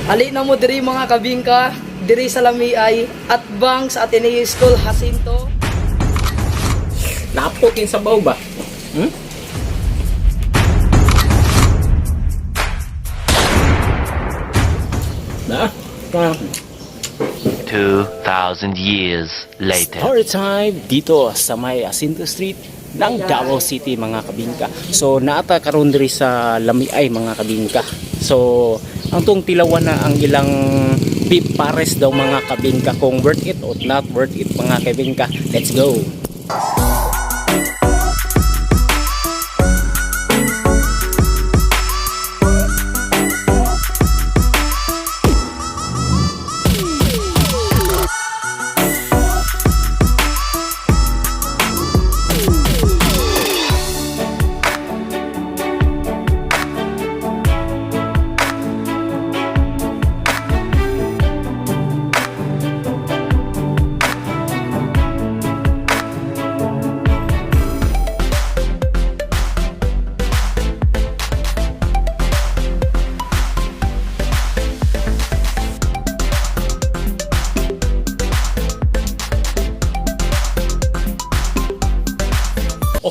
Ali na mo diri, mga kabingka, diri sa Lamiay at bang sa Ateneo School Jacinto. Lapot yung sabaw ba? Hmm? Na? Ah. 2,000 years later. Story time dito sa may Jacinto Street ng Davao City, mga kabingka. So naata karon diri sa Lamiay, mga kabingka. So ang tong tilawan na ang ilang beef pares daw, mga kabingka, kung worth it or not worth it, mga kabingka. Let's go.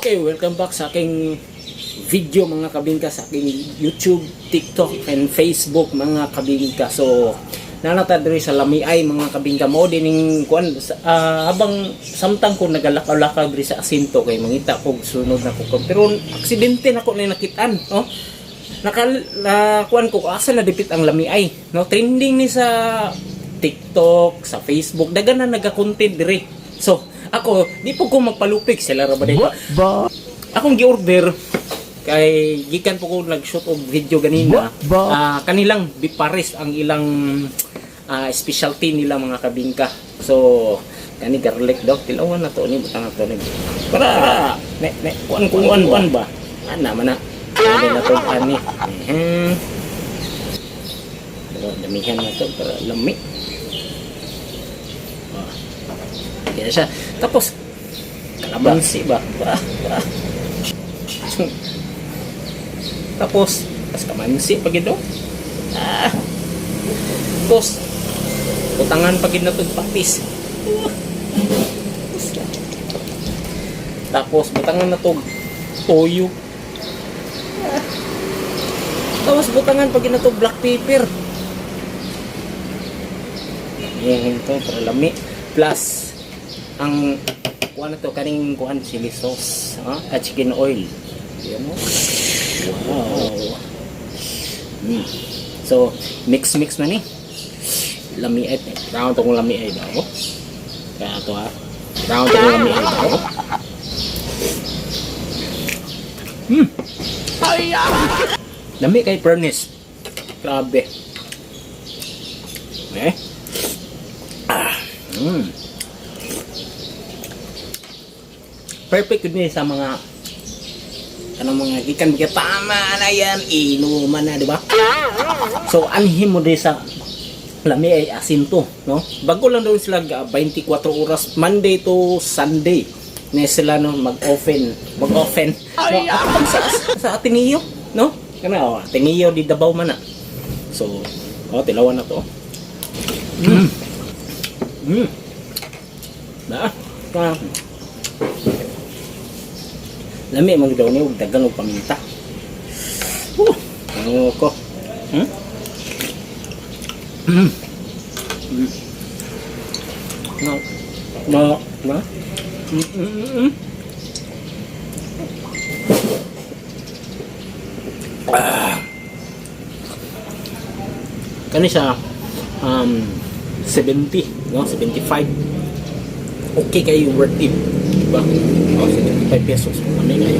Okay, welcome back sa aking video, mga kabingka, sa aking YouTube, TikTok, and Facebook, mga kabingka. So, nanata diri sa Lamiay, mga kabingka, mo dining kuan habang samtang ko nagalakaw-lakaw diri sa Asinto kay mangita kog sunod na ko, pero aksidente na ko na nakitaan, no? Nakal na kuan ko asa na dipit ang Lamiay, no? Trending ni sa TikTok, sa Facebook, dagan na naga-content diri. So, ako, di po ko magpalupik sila ra ba dito. Akong gi-order kay gikan po ko nag-shoot og video ganina. Kanilang beef pares ang ilang specialty nila, mga kabingka. So, kani garlic daw tilawan na to ni, butang na to ni. Para ne ne kuan kuan kuan ba? Ana man na. Ano na to ani. Mhm. Pero damihan na to para lami. Ah. Kaya siya. Tapos, kalamansi ba? Ba, ba. Tapos, tas kamansi pag ito. Ah. Tapos, utangan pag na itong patis. Ah. Tapos, butangan na itong toyo. Ah. Tapos, butangan pag na itong black pepper. Yan ito, para lami. Plus, ang kuan na to, kaning kuan chili sauce, ha? At chicken oil. Yan o. Wow. So, mix mix na ni. Lami ay. Round to kung lami ay daw. Kaya to ha. Round to kung lami ay daw. Ay! Lami kay furnace. Grabe. Eh? Ah. Perfect yun eh sa mga anong mga gikan mga tama na yan, inuman na, di ba? So anhin mo din sa Lami ay Asinto, no? Bago lang daw sila 24 oras, Monday to Sunday na sila, no, mag-open mag-open, no? At sa Ateneo, no? Kana oh, Ateneo di Davao man na. So oh, tilawan na to. Na ah. Lami man daw ni og dagan og paminta. Ano ko? Hmm? No. No. No. Ah. Kani siya 70, no? 75. Okay kayo, worth it. Diba? Oh, 75 pesos. Kami kayo.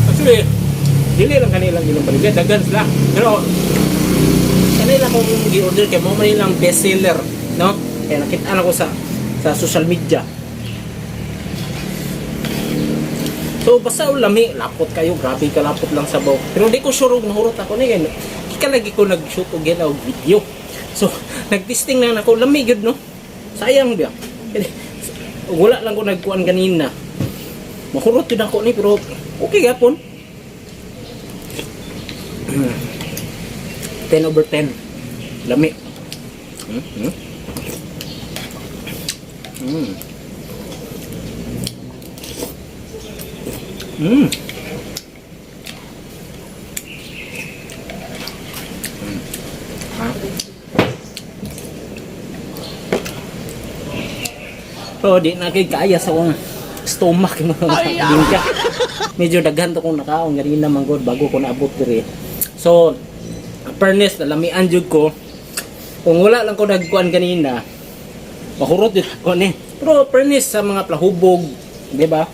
Actually, dili lang kanilang ilang baligya. Dagan sila. Pero, kanila kung gi-order kay mo man ilang best seller, no? Kaya nakita na ko sa social media. So basta lami, lapot kayo, grabe ka lapot lang sabaw. Pero di ko sure kung mahurot ako ni kay kika lagi ko nag-shoot og gina og video. So nag-testing na nako, lami gyud, no. Sayang biya. Wala lang ko nagkuan ganina. Mahurot yun ako ni, pero okay gapon. 10 over 10. Lami. Ha? Pero di na kay kaya sa akong stomach, mga kabingka. Medyo daghan to kong nakaon ganina man gud bago ko naabot diri. So, fairness, nalamian jud ko. Kung wala lang ko nagkuan ganina, mahurot jud ko ni. Pero fairness sa mga plahubog, di ba?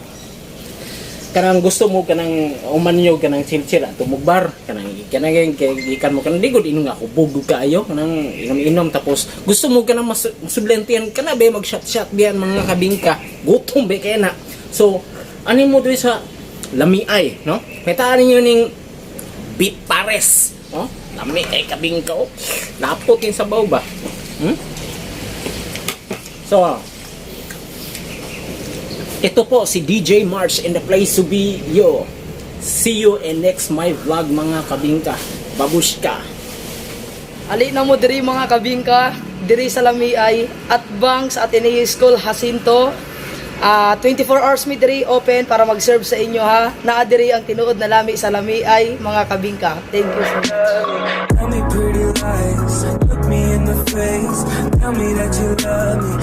Kanang gusto mo kanang umanyo, kanang chill-chill ato mo bar, kanang kanang kay gikan mo kanang di gud inom nga hubog gud kaayo, kanang inom-inom, tapos gusto mo kanang mas masublentehan kana ba, mag shot-shot biyan, mga kabingka, gutom ba kay na. So ani mo diri sa Lamiay, no? May ninyo ning beef pares, oh, lami kay, kabingka, oh. Lapot yung sabaw ba. So ito po si DJ March in the place to be, yo. See you in next my vlog, mga kabingka. Babushka. Ali na mo diri, mga kabingka, diri sa Lamiay atbang sa Ateneo School Jacinto. 24 hours mi diri open para mag-serve sa inyo, ha. Naa diri ang tinuod na lami sa Lamiay, mga kabingka. Thank you so much. Tell me pretty lies, look me in the face. Tell me that you love me.